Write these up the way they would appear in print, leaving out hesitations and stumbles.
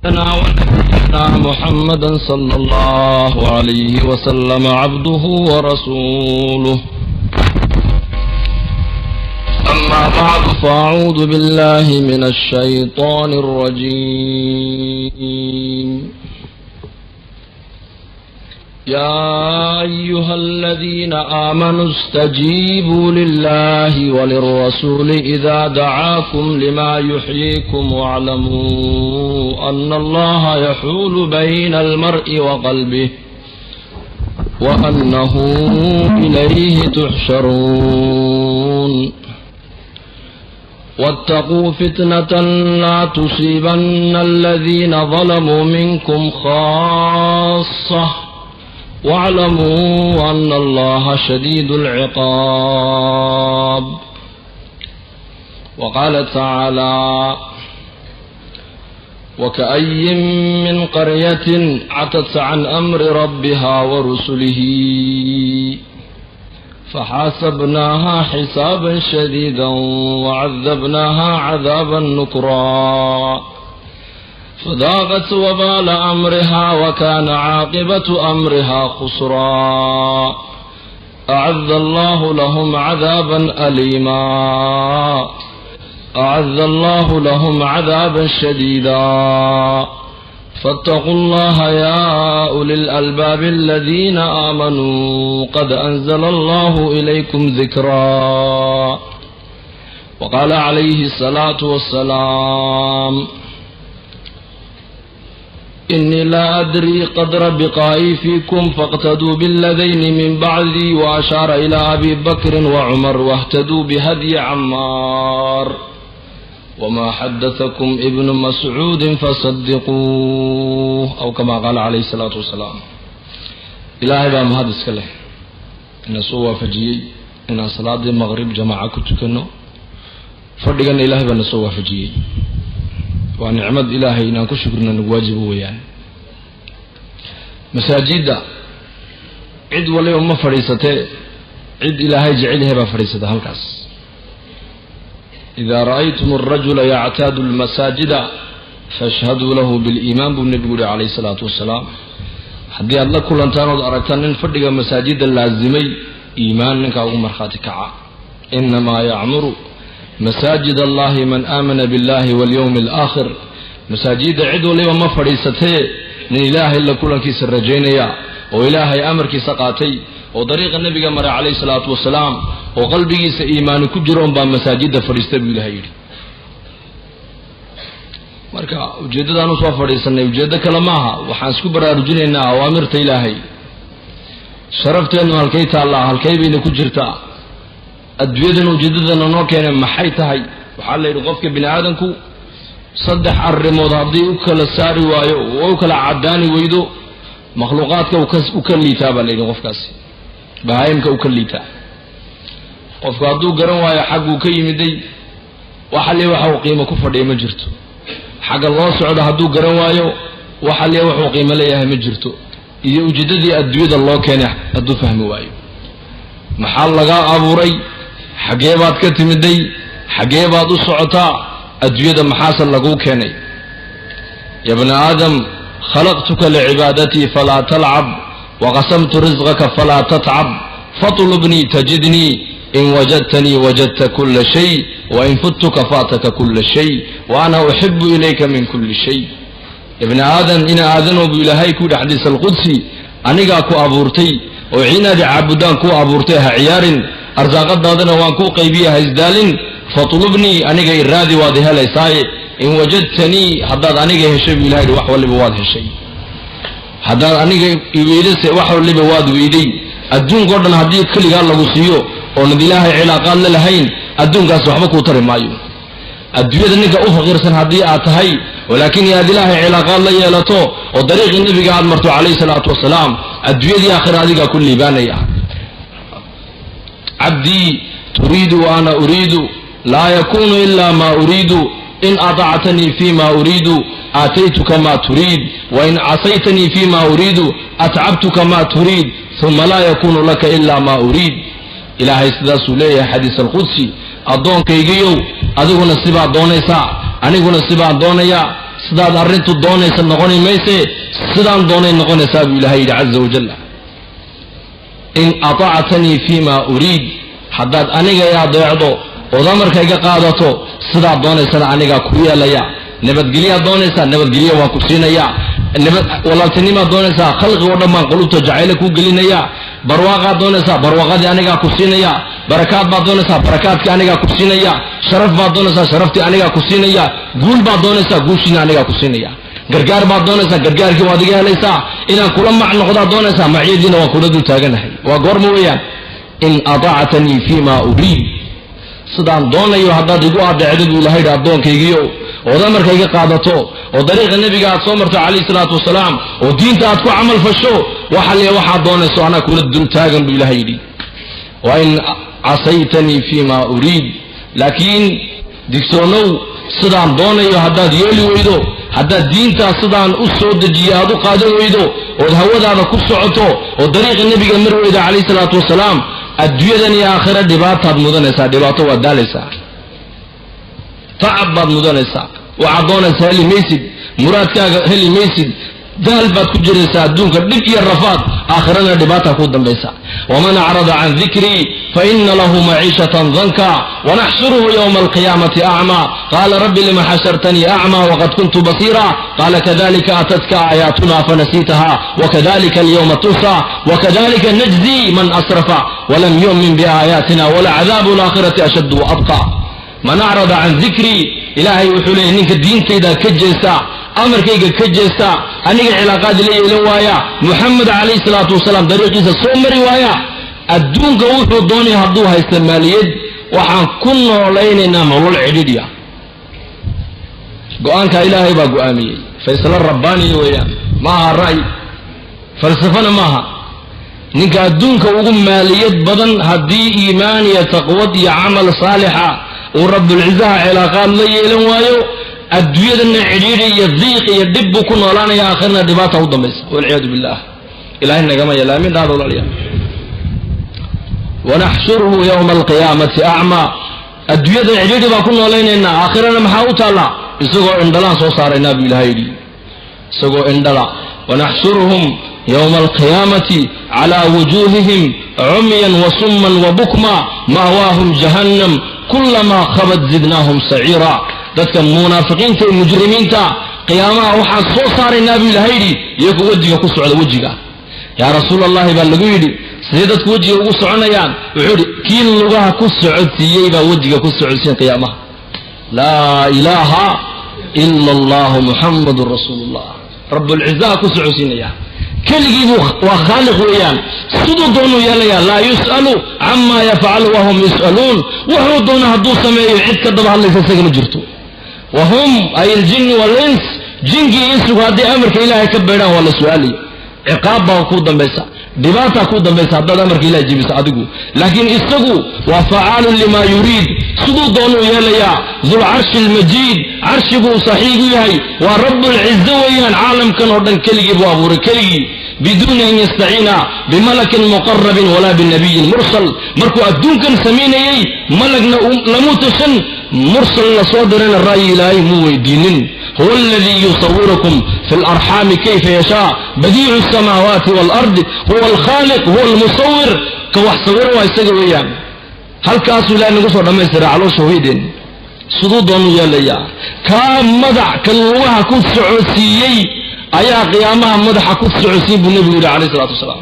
ونبينا محمدا صلى الله عليه وسلم عبده ورسوله. أما بعد، فأعوذ بالله من الشيطان الرجيم. يا أيها الذين آمنوا استجيبوا لله وللرسول إذا دعاكم لما يحييكم، واعلموا أن الله يحول بين المرء وقلبه وأنه إليه تحشرون. واتقوا فتنة لا تصيبن الذين ظلموا منكم خاصة، واعلموا أن الله شديد العقاب. وقال تعالى: وكأي من قرية عتت عن أمر ربها ورسله فحاسبناها حسابا شديدا وعذبناها عذابا نكرا، فذاقت وبال أمرها وكان عاقبة أمرها خسرا. أعد الله لهم عذابا أليما، أعد الله لهم عذابا شديدا. فاتقوا الله يا أولي الألباب الذين آمنوا، قد أنزل الله إليكم ذكرا. وقال عليه الصلاة والسلام: إني لا أدري قدر بقائي فيكم، فاقتدوا بالذين من بعدي، وأشار إلى أبي بكر وعمر، واهتدوا بهدي عمار. وما حدثكم ابن مسعود فصدقوه، أو كما قال عليه الصلاة والسلام. Ilaahay baa mahad iska leh ina soo waafajiyey inaan salaadii maqrib jamaaca ku tukano. Fadhigana Ilaahay baa na soo waafajiyey. Waa nicmad Ilaahay, inaan ku shukrina nagu waajibo weeyaan. Masaajidda cid waliba ma fadhiisatee, cid Ilaahay jecel yahay baa fadhiisata halkaas. "إذا رأيتم الرجل يعتاد المساجد فاشهدوا له بالإيمان" buu nebigu yihi calayhi salaatu wasalaam. Haddii aada la kulantaan ood aragtaan nin fadhiga masaajidda laazimay, iimaan ninkaa ugu markhaati kaca. إنما يعمر مساجد الله من آمن بالله واليوم الآخر. Masaajidda cid waliba ma fadhiisatee, nin Ilaahay la kulankiisa rajaynaya oo Ilaahay amarkiisa qaatay oo dariiqa nebiga maray calayhi salaatu wasalaam oo qalbigiisa iimaani ku jiro unbaa masaajidda fadhiista, buu Ilahay yidhi. Marka ujeeddadaan usoo fadhiisanay ujeeddo kale maaha. Waxaan isku baraarujinaynaa awaamirta Ilaahay. Sharafteennu halkay taallaa? Halkay bayna ku jirtaa? Adduunyadan ujeeddadana noo keenay maxay tahay? Waxaa la yidhi, qofka bini aadamku saddex arrimood haddii u kala saari waayo oo u kala caddaani weydo, makhluuqaadka u ka liitaa baa la yidhi. Qofkaasi bahaayimka u ka liitaa. Qofku hadduu garan waayo xagguu ka yimiday, waxa li waxa uu qiimo ku fadhiya ma jirto. Xagga loo socdo hadduu garan waayo, waxa li waxuu qiimo leeyahay ma jirto. Iyo ujeeddadii adduunyada loo keenay hadduu fahmi waayo: maxaa lagaa abuuray? Xaggee baad ka timiday? Xaggee baad u socotaa? Adduunyada maxaase laguu keenay? يا ابن آدم، خلقتك لعبادتي فلا تلعب، وقسمت رزقك فلا تتعب، فاطلبني تجدني، إن وجدتني وجدت كل شيء، وإن فتك فاتك كل شيء، وأنا أحب إليك من كل شيء. Ibni Aadam, ina aadanow, buu Ilaahay ku yidhi xadiis alqudsi, anigaa ku abuurtay oo inaad caabudaan kuu abuurtay, ha ciyaarin. Arsaaqadaadana waan kuu qaybiya, ha isdaalin. فاطلبني, aniga iraadi, waad helaysaaye. إن وجدتني, haddaad aniga heshay, buu Ilahay yidhi, wax waliba waad heshay. Haddaad aniga iweydase, wax waliba waad weyday. Adduunka o dhan haddii keligaa lagu siiyo oonad Ilaahay cilaaqaad la lahayn, adduunkaas waxba kuu tari maayo. Adduunyada ninka u faqiirsan haddii aad tahay, walaakin aad Ilaahay cilaaqaad la yeelato oo dariiqii nebiga aad marto calayhi salaatu wasalaam, adduunyadii aakhira adigaa ku liibaanaya. عبدي، تريد وأنا أريد، لا يكون إلا ما أريد. إن أطعتني فيما أريد آتيتك ما تريد، وإن عصيتني فيما أريد أتعبتك ما تريد، ثم لا يكون لك إلا ما أريد. Ilaahay sidaasuu leeyahay xadiis alqudsi. Addoonkaygiyow, adiguna sibaa doonaysaa, aniguna sibaan doonayaa. Sidaad arrintu doonaysa noqoni mayse, sidaan doonay noqonaysaa, buu Ilahay yidhi caza wajal. In atactanii fima uriid, haddaad aniga i adeecdo ood amarkayga qaadato, sidaad doonaysana anigaa ku yeelaya. Nabadgelyaad doonaysaa, nabadgelyo waan ku siinaya. Walaaltinimaad doonaysaa, khalqig o dhan baan qulubta jacayle kuu gelinaya. Barwaaqaad doonaysaa, barwaaqadii anigaa ku siinaya. Barakaad baad doonaysaa, barakaadkii anigaa ku siinaya. Sharaf baad doonaysaa, sharaftii anigaa ku siinaya. Guul baad doonaysaa, guushiina anigaa ku siinaya. Gargaar baad doonaysaa, gargaarkii waad iga helaysaa. Inaan kula mac noqdaad doonaysaa, macyadiina waan kula dul taaganahay. Waa goorma weeyaan? In atactanii fima uriid, sidaan doonayo haddaad igu adeecdo, buu Ilahay yidhi, addoonkaygiyo, ood amarkayga qaadato oo dariiqa nebiga aad soo marto calayhi salaatu wasalaam oo diinta aad ku camal fasho, waxa le waxaad doonayso anaa kula dul taagan, buu Ilahay yidhi. Wa in casaytanii fima uriid, laakiin digtoonow, sidaan doonayo haddaad yeeli weydo, haddaad diintaas sidaan u soo dejiye aad u qaadan weydo, ood hawadaada ku socoto oo dariiqa nebiga mar weydo calayhi salaatu wasalaam, adduunyadan iyo aakhira dhibaataad mudanaysaa. Dhibaato waad daalaysaa, tacab baad mudanaysaa, waxaad doonaysaa heli maysid, muraadkaaga heli maysid, daal baad ku jiraysaa adduunka, dhib iyo rafaad, aakhirana dhibaata ku dambaysa. Waman acrada can dikrii faina lahu maciishatan danka wanaxshuruhu yowma alqiyaamati acmaa. Qaala rabbi lima xashartanii acmaa waqad kuntu basiira? Qaala kadalika atatka aayaatuna fanasiitaha wakadalika alyawma tunsa wakadalika najzi man asrafa walam yu'min biaayaatina walacadaabu alaakhirati ashaddu waabqa. Man acrada can dikrii, Ilaahay wuxuu leeyay, ninka diintayda ka jeesta, amarkayga ka jeesta, aniga cilaaqaadi la yeelan waaya, Muxamed calayhi salaatu wasalaam dariiqiisa soo mari waaya, adduunka wuxuu doonaya hadduu haysta maaliyad, waxaan ku noolaynaynaa nolol cidhidhya. Go-aanka Ilaahay baa go-aamiyey, faysalo rabbaaniya weeyaan, ma aha ra'yi, falsafana maaha. Ninka adduunka ugu maaliyad badan haddii iimaan iyo taqwad iyo camal saalixa uu rabbulcizaha cilaaqaad la yeelan waayo, adduunyadana cidhiidhi iyo diiq iyo dhib buu ku noolaanaya, aakhirna dhibaata u dambaysa, walciyaadu billah. Ilahay nagama yeela, aamin dhahda, walaalayaal. Wanaxshuruhu yowma alqiyaamati acmaa, adduunyadan cidhiidhi baan ku noolaynaynaa, aakhirana maxaa u taallaa? Isagoo indhalaan soo saaraynaa, buu Ilahay yidhi, isagoo indhala. Wanaxshuruhum yowma alqiyaamati calaa wujuuhihim cumyan wasumman wabukma ma'waahum jahannam kulamaa khabat zidnaahum saciira. Dadka munaafiqiinta iyo mujrimiinta qiyaamaha waxaan soo saaraynaa, buu Ilahay yidhi, iyagoo wejiga ku socda. Wejiga, yaa Rasuul Allahi, baa lagu yidhi, sidee dadku wejiga ugu soconayaan? Wuxuu yidhi, kii lugaha ku socodsiiyey baa wejiga ku socodsiin qiyaamaha. Laa ilaaha ila Allahu Muxamadun rasuulullah, rabbulcizaha ku socodsiinaya keligii buu waa khaaliq weeyaan, siduu doonuu yeelayaa. Laa yus'alu camaa yafcalu wahum yus'aluun. Wuxuu doono hadduu sameeyo, cid ka daba hadlaysa isaga ma jirto. Wahum ay aljinni wal-ins, jinkii insigu hadday amarka Ilaahay ka beedhaan, waa la su-aalaya, ciqaab baa kuu dambaysa, dhibaataa kuu dambaysa haddaad amarka Ilahay jebiso adigu. Laakiin isagu waa facaalun limaa yuriid, siduu doonuu yeelayaa. Dulcarshi almajiid, carshiguu saxiib u yahay, waa rabbulcizo weeyaan. Caalamkan oo dhan keligii buu abuuray, keligii, biduuni an yastaciina bimalakin muqarabin walaa binabiyin mursal. Markuu adduunkan samaynayey, malagna lamuu tashan, mursal la soo dirayna ra'yi Ilaahay muu weydiinin. Huwa aladii yusawirukum fi larxaami kayfa yashaa, badiicu asamaawaati waalardi, huwa alkhaaliq, huwa almusawir. Ka wax sawiro waa isaga weeyaan. Halkaasuu Ilahay nagu soo dhammaystira caloosha hooydeen, siduu doonuu yeelayaa. Kaa madax ka lugaha ku socodsiiyey ayaa qiyaamaha madaxa ku socodsiin, buu nebigu yidhi calayh isalaatu wasalaam.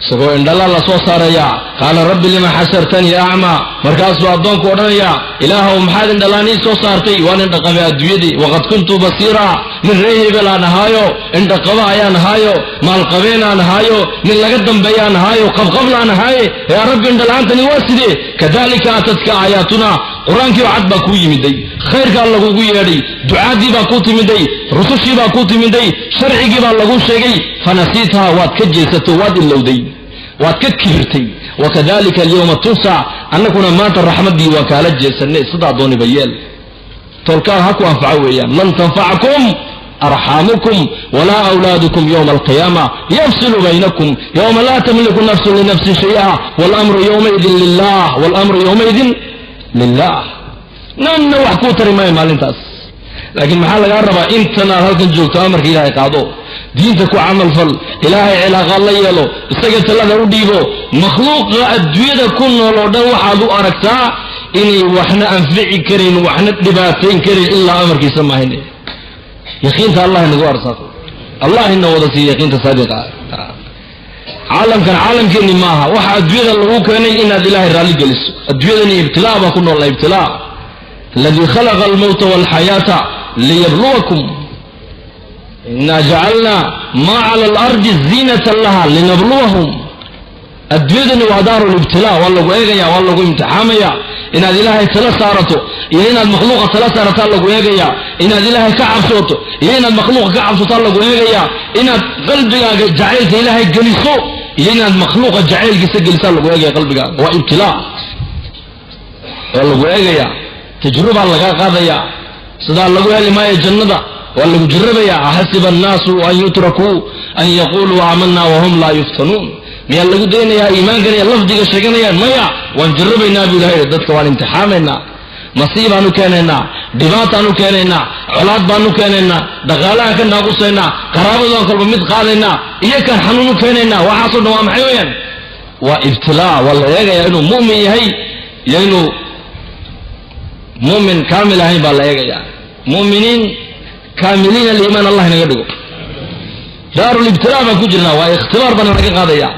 Isagoo indhala la soo saarayaa. Qaala rabbi lima xashartanii acmaa? Markaasuu addoonku odhanayaa, Ilaahow, maxaad indhalaan ii soo saartay? Waan indhaqabay adduunyadii. Waqad kuntu basiira, nin ree hebel aan ahaayo, indhaqaba ayaan ahaayo, maalqabeen aan ahaayo, nin laga dambeeyaan ahaayo, qabqablaan ahaaye. Yaa Rabbi, indhala-aantani waa sidee? Kadalika atadka aayaatuna, qur-aankii oo cad baa kuu yimiday, khayrkaa lagugu yeedhay, ducaadii baa kuu timiday, rusushii baa kuu timiday, sharcigii baa laguu sheegay. Fanasiitaha, waad ka jeesato, waad ilowday, waad ka kibirtay. Wakadalika alyawma tunsa, annaguna maanta raxmaddii waan kaala jeesanay, sidaa dooniba yeel, tolkaan ha ku anfaco weeyaan. Lan tanfacakum arxaamukum walaa awlaadukum yowma alqiyaama yafsilu baynakum yowma laa tamliku nafsun linafsin shay-a walamru yowmaidin lilah, walamru yowmaidin lilah. Nanna wax kuu tari maayo maalintaas. Laakiin maxaa lagaa rabaa? Intan aad halkan joogto amarka Ilaahay qaado, diinta ku camal fal, Ilaahay cilaaqaad la yeelo, isaga talada u dhiibo. Makhluuqa adduunyada ku nool oo dhan waxaad u aragtaa inay waxna anfici karin, waxna dhibaatayn karin, ilaa amarkiisa maahin. Yaqiinta Allah inagu arsaaqo, Allah ina wada siiya yaqiinta saadiqa. Caalamkan caalamkeeni maaha. Waxa adduunyada lagu keenay inaad Ilaahay raalli geliso. Adduunyadani ibtilaa baan ku noolna, ibtilaa. Aladii khalaqa almowta walxayaata liyabluwakum, inaa jacalnaa maa cala alardi ziinatan laha linabluwahum. Adduunyadani waa daaru libtilaa, waa lagu eegaya, waa lagu imtixaamaya. Inaad Ilaahay tala saarato iyo inaad makhluuqa tala saarataa lagu eegayaa. Inaad Ilaahay ka cabsooto iyo inaad makhluuqa ka cabsotaa lagu eegayaa. Inaad qalbigaaga jacaylka Ilaahay geliso iyo inaad makhluuqa jacaylkiisa gelisaa lagu eegaya. Qalbigaaga waa ibtilaa, waa lagu eegayaa, tajrubaa lagaa qaadaya. Sidaa lagu heli maayo jannada, waa lagu jirrabayaa. Axasiba annaasu an yutrakuu an yaquluu aamanaa wahum laa yuftanuun. Miyaa lagu daynayaa iimaankan iyo lafdiga sheeganayaan? Maya, waan jirrabaynaa buu Ilahay. Dadka waan imtixaamaynaa, masiibaan u keenaynaa, dhibaataan u keenaynaa, colaad baan u keenaynaa, dhaqaalahaan ka naaqusaynaa, qaraabadaan kolba mid qaadaynaa, iyo kaan xanuun u keenaynaa. Waxaasoo dhan waa maxay weeyaan? Waa ibtilaa. Waa la eegayaa inuu mu'min yahay iyo inuu mu'min kaamil ahayn baa la eegayaa. Mu'miniin kaamiliin aliimaan Allah inaga dhigo. Daarulibtilaa baan ku jirnaa, waa ikhtibaar baana naga qaadaya,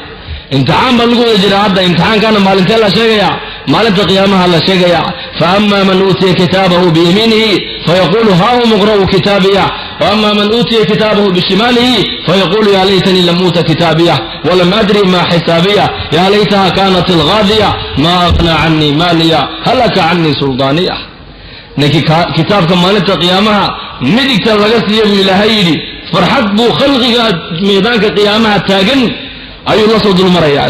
imtixaan baa lagu wada jiraa hadda. Imtixaankaana maalintee la sheegayaa? Maalinta qiyaamaha la sheegayaa. Faama man uutiya kitaabahu biyamiinihi fayaqulu haahum iqra'uu kitaabiya, waama man uutiya kitaabahu bishimaalihi fayaqulu ya laytanii lam uuta kitaabiya walam adri ma xisaabiya, ya laytaha kanat algaadiya, ma aghnaa canii maaliya, halaka canii suldaaniya. Ninkii kitaabka maalinta qiyaamaha midigta laga siiya, buu Ilaahay yidhi, farxad buu khalqiga miidaanka qiyaamaha taagan ayuu la soo dulmarayaa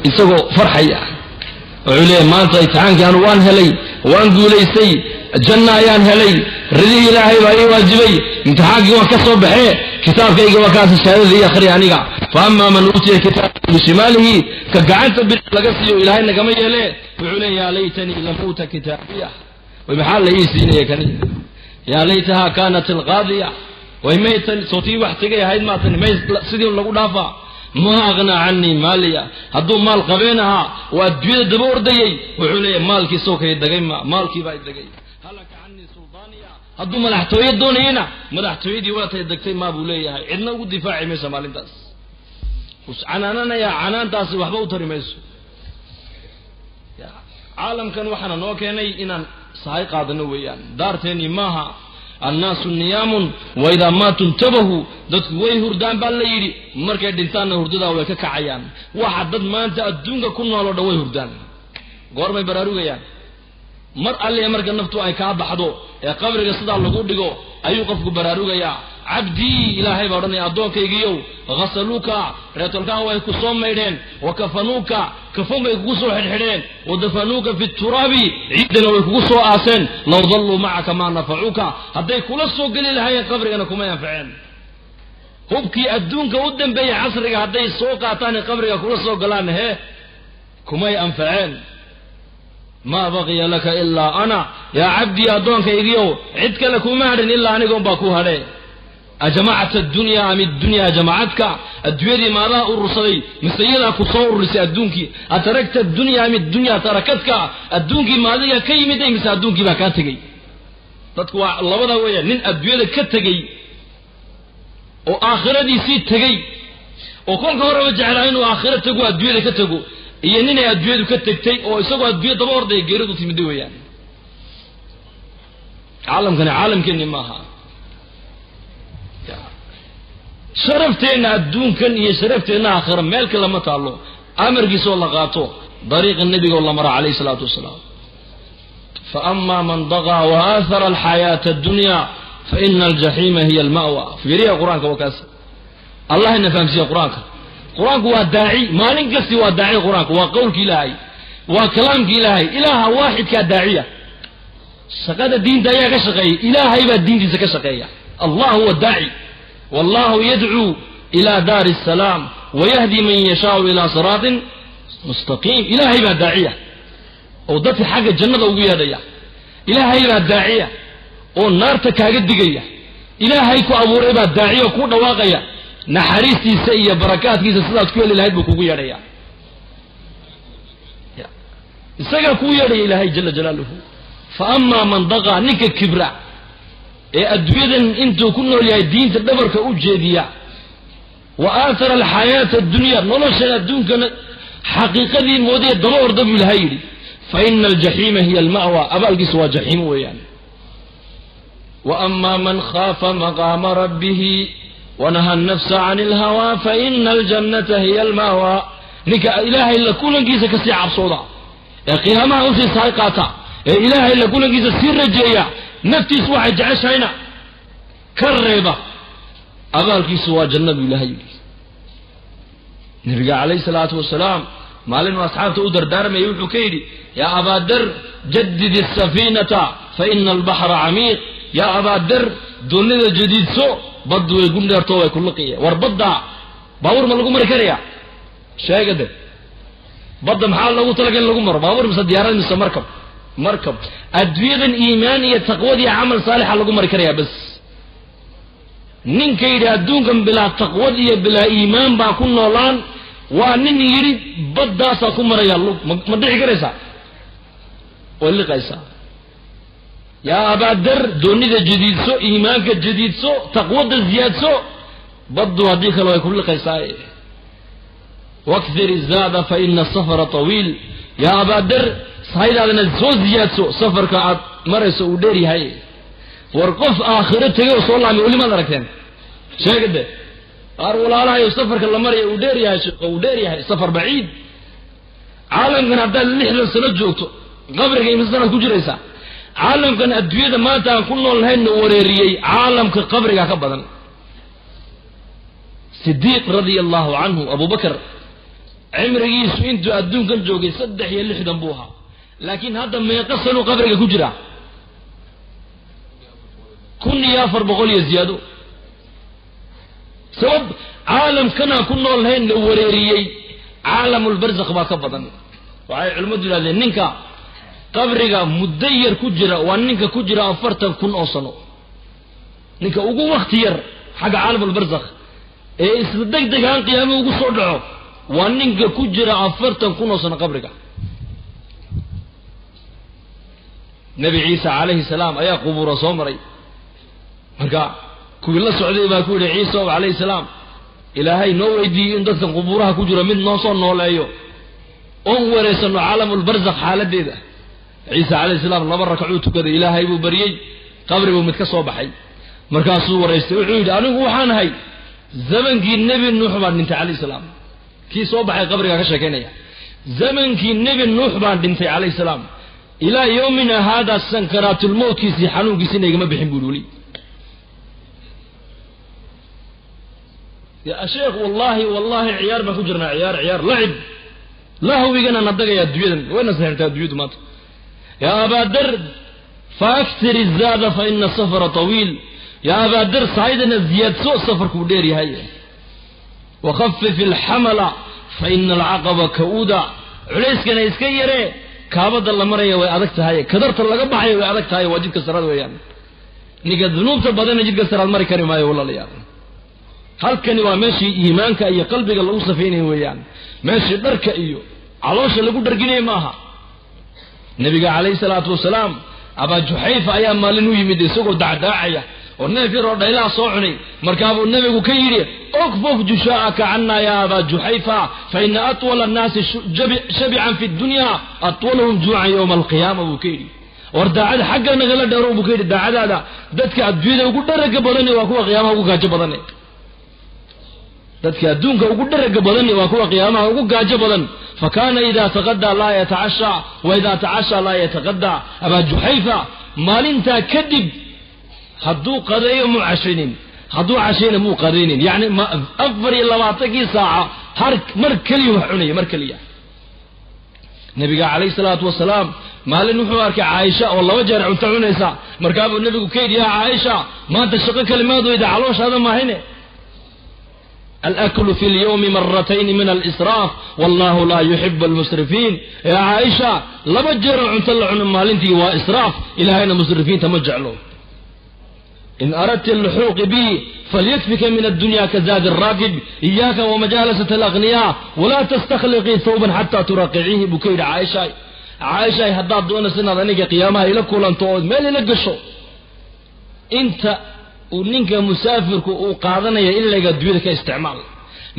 isagoo farxaya. Wuxuu leeyahy, maanta imtixaankii anu waan helay, waan guulaystay, janna ayaan helay, ridihii Ilaahay baa ii waajibay, imtixaankii waan ka soo baxee, kitaabkayga waa kaas, shahaadada ii akhriya aniga. Fa ama man uutiya kitaabahu bishimaalihi, ka gacanta bidix laga siiyo, Ilaahay nagama yeele, wuxuu leeya, yaa laytanii lam uuta kitaabiya, way maxaa la ii siinaya kani? Yaa laytaha kaanat alqaadiya, way maytan sootii wax tegay ahayd maatani, may sidii lagu dhaafaa? Maa aghnaa canii maaliya. Hadduu maal qabeen ahaa oo adduunyada daba ordayey, wuxuu leeyahy, maalkii soo kay degay, ma maalkii baa degay. Halaka canii suldaaniya. Hadduu madaxtooye doonayena, madaxtooyadii waa tay degtay maa, buu leeyahay. Cidna ugu difaaci maysa maalintaas. Canaananayaa, canaantaasi waxba u tari mayso. Caalamkan waxaana noo keenay inaan sahay qaadano weeyaan, daarteennii maaha. Annaasu niyaamun waidaa maatu intabahu. Dadku way hurdaan baa la yidhi, markay dhintaanna hurdadaa way ka kacayaan. Waxa dad maanta adduunka ku nool oo dhan way hurdaan. Goormay baraarugayaan? Mar alliya marka naftu ay kaa baxdo ee qabriga sidaa lagu dhigo ayuu qofku baraarugayaa. Cabdii, Ilaahay baa odhanaya, addoonkaygiiyow, ghasaluuka, reetolkaha way ku soo maydheen, wa kafanuuka, kafan bay kugu soo xidhxidheen, wa dafanuuka fi turaabi, ciiddana way kugu soo aaseen. Law dalluu macaka maa nafacuuka, hadday kula soo geli lahaayeen qabrigana kumay anfaceen. Hubkii adduunka u dambeeyey casriga hadday soo qaataan qabriga kula soo galaan, hee, kumay anfaceen. Maa baqiya laka ilaa ana, yaa cabdii, addoonkaygiiow, cid kale kuma hadhin ilaa anigoon baa ku hadhe. Ajamacta addunya am iddunya jamacadka? Adduunyadii maadaha urursaday mise iyadaa ku soo ururisay adduunkii? Ataragta addunya am iddunya tarakadka? Adduunkii maadiga ka yimiday mise adduunkii baa kaa tegey? Dadku waa labada weeyaan: nin adduunyada ka tegey oo aakhiradiisii tegey, oo kolka horeba jeclaa inuu aakhiro tago, adduunyada ka tego, iyo ninay adduunyadu ka tegtay oo isagoo adduunya daba ordaya geeridu timida weeyaan. Caalamkani caalamkeenni maaha. Sharafteenna adduunkan iyo sharafteenna aakhira meel kale ma taallo, amarkiisoo la qaato, dariiqa nebigoo la mara calayhi salaatu wasalaam. Fa ama man daqaa wa aahara alxayaata addunya fa ina aljaxiima hiya alma'wa. Fiiriya qur-aanka, waa kaas. Allah ina fahamsiiya qur-aanka. Qur-aanku waa daaci, maalin kasti waa daaci. Qur-aanku waa qowlki Ilaahay, waa kalaamki Ilaahay. Ilaaha waaxidkaa daaciya. Shaqada diinta ayaa ka shaqeeya? Ilaahay baa diintiisa ka shaqeeya. Allah huwa daaci, wallahu yadcuu ila daari asalaam wayahdi man yashaau ila siraatin mustaqiim. Ilaahay baa daaciya oo dadka xagga jannada ugu yeedhaya. Ilaahay baa daaciya oo naarta kaaga digaya. Ilaahay ku abuuray baa daaciya oo ku dhawaaqaya. Naxariistiisa iyo barakaadkiisa sidaad ku heli lahayd buu kugu yeedhaya. Isagaa kuu yeedhaya Ilaahay jala jalaaluhu. Fa amaa man daqaa, ninka kibra ee adduunyadan intuu ku nool yahay diinta dhabarka u jeediya, wa aathara alxayaata addunya, noloshan adduunkana xaqiiqadii moodaya daba orda buu Ilahay yidhi, fa ina aljaxiima hiya alma'wa, abaalkiisu waa jaxiimo weeyaan. Wa amaa man khaafa maqaama rabbihi wanaha annafsa can alhawaa fa ina aljannata hiya alma'wa, ninka Ilaahay la kulankiisa kasii cabsooda ee qiyaamaha usii sahay qaata ee Ilaahay la kulankiisa sii rajeeya, naftiisu waxay jeceshahayna ka reeba, abaalkiisu waa janna buu Ilahay yidhi. Nabiga calayhi salaatu wasalaam maalinuu asxaabta u dardaarmayay wuxuu ka yidhi, yaa abaadar jadid asafiinata fa ina albaxra camiiq. Yaa abaadar, doonida jadiidso, baddu way gundheerto, way ku liqiya. War badda baabuur ma lagu mari karaya? Sheega de, badda maxaa loogu talagal in lagu maro? Baabuur mise diyaarad mise markab? Markab. Adduunyadan iimaan iyo taqwad iyo camal saalixa lagu mari karaya bas. Ninka yidhi adduunkan bilaa taqwad iyo bilaa iimaan baa ku noolaan, waa nin yidhi baddaasaa ku maraya lug. Ma dhici karaysaa? Way liqaysaa. Yaa abaadar, doonida jadiidso, iimaanka jadiidso, taqwadda ziyaadso, baddu haddii kale way ku liqaysaa. Wakthir izaada fa ina asafara tawiil. Yaa abaadar, sahaydaadana soo ziyaadso, safarka aad marayso uu dheer yahay. War qof aakhiro tegay oo soo laamay weli maad aragteen? Sheega de. Qaar walaalahayo, safarka la maraya uu dheer yahay, sheekho, uu dheer yahay, safar baciid. Caalamkan haddaad 60 sano joogto, qabriga imise sanaad ku jiraysaa? Caalamkan adduunyada maanta aan ku nool lahayna wareeriyey, caalamka qabriga ka badan. Sidiiq radia allahu canhu, Abubakar, cimrigiisu intuu adduunkan joogay 63 buu ahaa, laakiin hadda meeqa sanuu qabriga ku jira? 1400 iyo ziyaado. Sabab caalamkanaan ku nool lahayn la wareeriyey, caalamulbarzakh baa ka badan. Waxay culimmadu yidhahdeen ninka qabriga muddo yar ku jira waa ninka ku jira 40,000 oo sano. Ninka ugu wakti yar xagga caalamulbarzakh ee isla deg degaan qiyaamo ugu soo dhaco waa ninka ku jira 40,000 oo sano qabriga. Nebi Ciisa calayhi salaam ayaa qubuura soo maray. Marka kuwii la socday baa ku yidhi, Ciisa ow calayhi salaam, Ilaahay noo weydiiyey in dadkan qubuuraha ku jiro mid noo soo nooleeyo oon wareysano caalamulbarzakh xaaladeeda. Ciisa calayhi salaam laba rakacuu tukaday, Ilaahay buu baryey, qabri buu mid ka soo baxay. Markaasuu waraystay, wuxuu yidhi, anigu waxaan ahay zamankii Nebi Nuux baan dhintay calayhi salaam. Kii soo baxay qabrigaa ka sheekaynaya, zamankii Nebi Nuux baan dhintay calayhi salaam, ilaa yawmina haadaa sankaraatulmowtkiisii xanuunkiisina igama bixin buuri weli. Ya sheekh, wallahi wallahi ciyaar baan ku jirnaa, ciyaar, ciyaar, lacib, lahwigana na dagaya adduunyadan, wayna saxirtaa adduunyadu maanta. Yaa abaadar faaktir izaada fa ina safara tawiil. Yaa abaadar, sahaydana ziyaadso, safarkuu dheer yahay. Wakhafif alxamala fa ina alcaqaba ka-uda. Culayskana iska yaree, kaabada la maraya way adag tahay, kadarta laga baxaya way adag tahay, waa jidka saraad weeyaan. Ninka dunuubta badanna jidka saraad mari kari maayo, walaalayaal. Halkani waa meeshii iimaanka iyo qalbiga lagu safaynayo weeyaan, meeshii dharka iyo caloosha lagu dharginaya maaha. Nabiga calayhi salaatu wasalaam Abaa Juxayfa ayaa maalin u yimid isagoo dacdaacaya oo neef yaroo dhaylaha soo cunay. Markaabuu nebigu ka yidhi, ukfuf jushaa'aka cana ya Abaa Juxayfa, fa ina atwala annaasi shabican fi dunya atwaluhum juucan yowma alqiyaama, buu ka yidhi. War daacada xagga nagala dheero, buu ka yidhi, daacadaada. Dadka adduunyada ugu dharaga badani waa kuwa qiyaamaha ugu gaajo badane. Dadka adduunka ugu dharaga badani waa kuwa qiyaamaha ugu gaajo badan. Fakana ida taqadaa laa yatacashaa wa idaa tacashaa laa yataqadaa. Abaa Juxayfa maalintaa kadib hadduu qadeeyo muu cashaynin, hadduu cashayna muu qadaynin. Yacni 24kii saaca har mar keliya wax cunaya, mar keliya. Nabiga calayhi salaatu wasalaam maalin wuxuu arkay Caaisha oo laba jeer cunto cunaysa. Markaabuu nebigu ka yidhi, yaa Caaisha, maanta shaqo kale maad weyda, calooshaada maahine? Alaklu fi lyawmi maratayni min alisraaf wallahu laa yuxibu almusrifiin. Yaa Caaisha, 2 jeeroo cunto la cuno maalintii waa israaf, ilaahayna musrifiinta ma jeclo. In aradta alluxuuqi bi falyakfika min addunya kazaadi araakib, iyaaka wamajaalasat alaqniyaa walaa tastakhliqii thawban xataa turaqiciihi, buu ka yidhi Caaisha. Caaishaay, haddaad doonayso inaad aniga qiyaamaha ila kulanto ood meel ila gasho, inta uu ninka musaafirku uu qaadanaya in layga adduunyada ka isticmaal.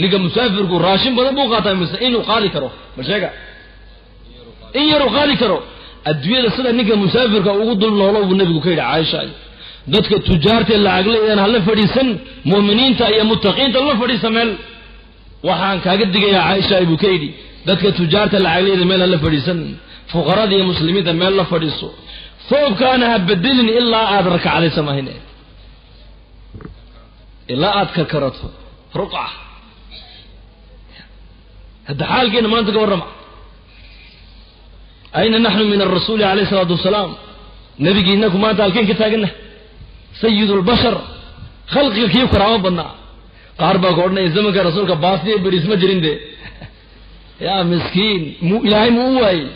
Ninka musaafirku raashin badan buu qaataa mise inuu qaadi karo? Ma sheega in yaruu qaadi karo adduunyada. Sida ninka musaafirka ugu dul noolo, buu nebigu ka yidhi Caaisha. Dadka tujaarta lacagleydana hala fadhiisan, mu'miniinta iyo muttaqiinta la fadhiisa meel. Waxaan kaaga digayaa Caaisha, buu ka yidhi, dadka tujaarta lacagleyda meel hala fadhiisan, fuqarada iyo muslimiinta meel la fadhiiso. Thoobkaana ha bedelin ilaa aad rakacday samahine, ilaa aad karkarato ruqca. Hadda xaalkeena maanta ka warrama. Ayna naxnu min arasuuli calayhi isalaatu wasalaam? Nebigii inaku maanta halkeen ka taagana? Sayid lbashar, khalqiga kii karaamo badnaa. Qaar baa ka odhanaya zamanka rasuulka baastiya beriis ma jirin. De yaa miskiin, mu ilaahay mu u waayey?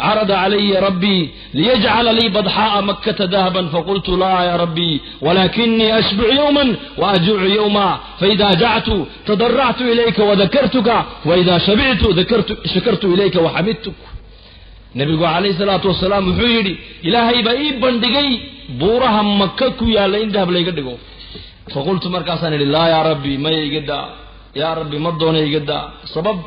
Carada calaya rabbii liyajcala lii badxaa'a makkata dahaban, faqultu laa ya rabbii, walakinii ashbucu yowman waajuucu yowma, faida jactu tadaractu ilayka wadakartuka, waida shabictu shakartu ilayka waxamidtuk. Nebigu calayhi salaatu wasalaam wuxuu yidhi, ilaahay baa ii bandhigay buuraha Maka ku yaalla in dahab layga dhigo. Faqultu, markaasaan idhi, laa yaa rabbi, maya, iga daa yaa rabbi, ma doona, iga daa. Sabab,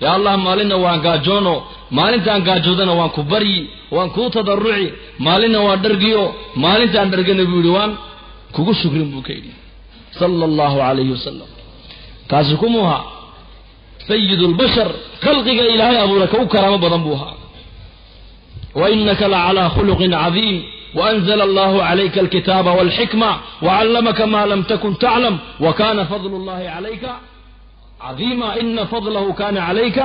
yaa Allah, maalinna waan gaajoono, maalintaan gaajoodana waan ku baryi, waan kuu tadaruci, maalinna waan dhargiyo, maalintaan dhargana, buu yidhi, waan kugu shukrin, buu ka yidhi sala allahu calayhi wasalam. Kaasi kumuu ahaa? Sayid lbashar, khalqiga ilaahay abuura ka u karaamo badan buu ahaa. Wainaka lacalaa khuluqin cadiim. وأنزل الله عليك الكتاب والحكمة وعلمك ما لم تكن تعلم وكان فضل الله عليك عظيما، إن فضله كان عليك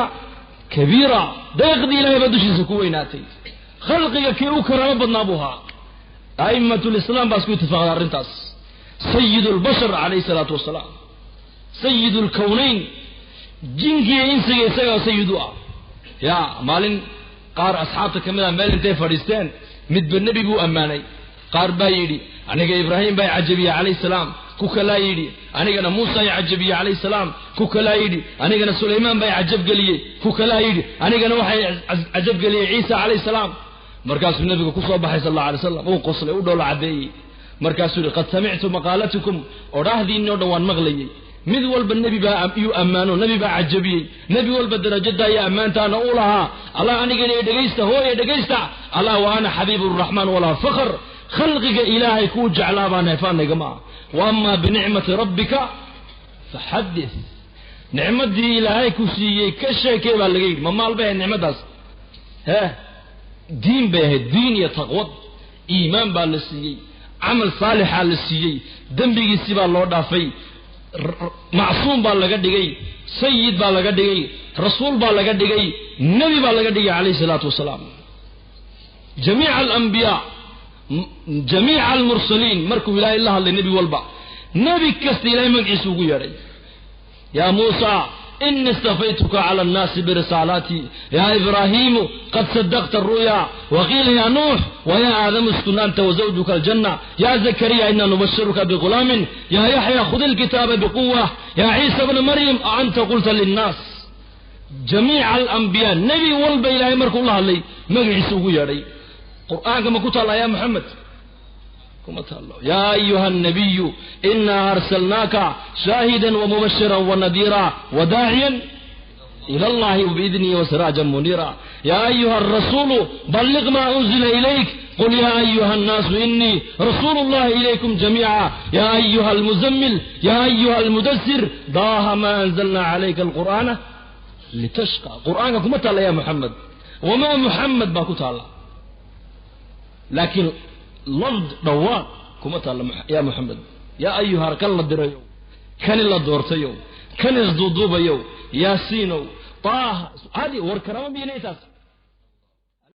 كبيرا. Deeqdii ilahay baa dushiisa ku weynaatay. Khalqiga kii u karaamo badnaa buu ahaa. A'immat lislaam baa isku ittifaqday arrintaas. Sayid lbashar calayhi salaatu wasalaam, sayid lkownayn, jinkiiyo insiga isagaa sayid u ah. Ya maalin qaar asxaabta ka mid ah meel intay fadhiisteen, midba nebi buu ammaanay. Qaar baa yidhi, aniga Ibraahim baa cajabiyey calayhi salaam. Ku kalaa yidhi, anigana Muusa ay cajabiyey calayhi salaam. Ku kalaa yidhi, anigana Sulaymaan baa cajabgeliyey. Ku kalaa yidhi, anigana waxay cajabgeliyey Ciisa calayhi salaam. Markaasuu nebigu kusoo baxay sal alla alay slam, uu qoslay, u dhoola caddeeyey. Markaasuu yihi, qad samictu maqaalatikum, odhaahdiinni o dhan waan maqlayey. Mid walba nebi baa iyuu ammaano, nebi baa cajabiyey, nebi walba darajadaa iyo ammaantaana u lahaa. Allah, anigana dhegaysta, hooye dhegaysta. Allah, wa ana xabiib raxmaan walaa fakhr, khalqiga ilaahay kuu jeclaa baan heefaanayga ah. Wa amaa binicmati rabbika faxadith, nicmadii ilaahay ku siiyey ka sheekey baa laga yidhi. Ma maal bay ahayd nicmadaas? He, diin bay ahayd, diin iyo taqwad, iimaan baa la siiyey, camal saalixaa la siiyey, dembigiisi baa loo dhaafay, macsuum baa laga dhigay, sayid baa laga dhigay, rasuul baa laga dhigay, nebi baa laga dhigay calayhi salaatu wasalaam. Jamiica alambiyaa, jamiica almursaliin, markuu ilaahay la hadlay nebi walba, nebi kasta ilahay magaciisa ugu yeedhay. Yaa Muusa, inii istafaytuka cala annaasi birisaalaatii. Ya Ibraahimu, qad sadaqta aru'ya. Waqiila ya Nuux, waya Aadamu, uskun anta wazawjuka aljanna. Ya Zakariya, ina nubashiruka bigulaamin. Ya Yaxya, khud ilkitaaba biquwa. Ya Ciisa bna Maryam, a anta qulta linnaas. Jamiica alambiyaa, nebi walba ilaahay markuu la hadlay magaciisa ugu yeedhay. Qur'aanka ma ku taalla ya Moxamed? Kuma taallo. Ya ayuha الnabiyu inaa arsalnaaka shaahida wamubashira wanadiira wadaaciyan ila allahi biidnihi wasiraaja muniira. Ya ayuha arasuulu balliq ma unzila ilayk, qul ya ayuha annaasu inii rasuulu llahi ilaykum jamiica. Ya ayuha almuzammil, ya ayuha almudasir, daaha ma anzalna calayka alqur'aana litashqa. Qur'aanka kuma taalla ya Moxamed, wamaa Muxamed baa ku taalla, laakiin lafd dhawaaq kuma taalla ya Moxamed. Yaa ayuha kan la dirayow, kani la doortayow, kan isduuduubayow, Yaasiinow, Taaha, hadi war karaama miyanay taas?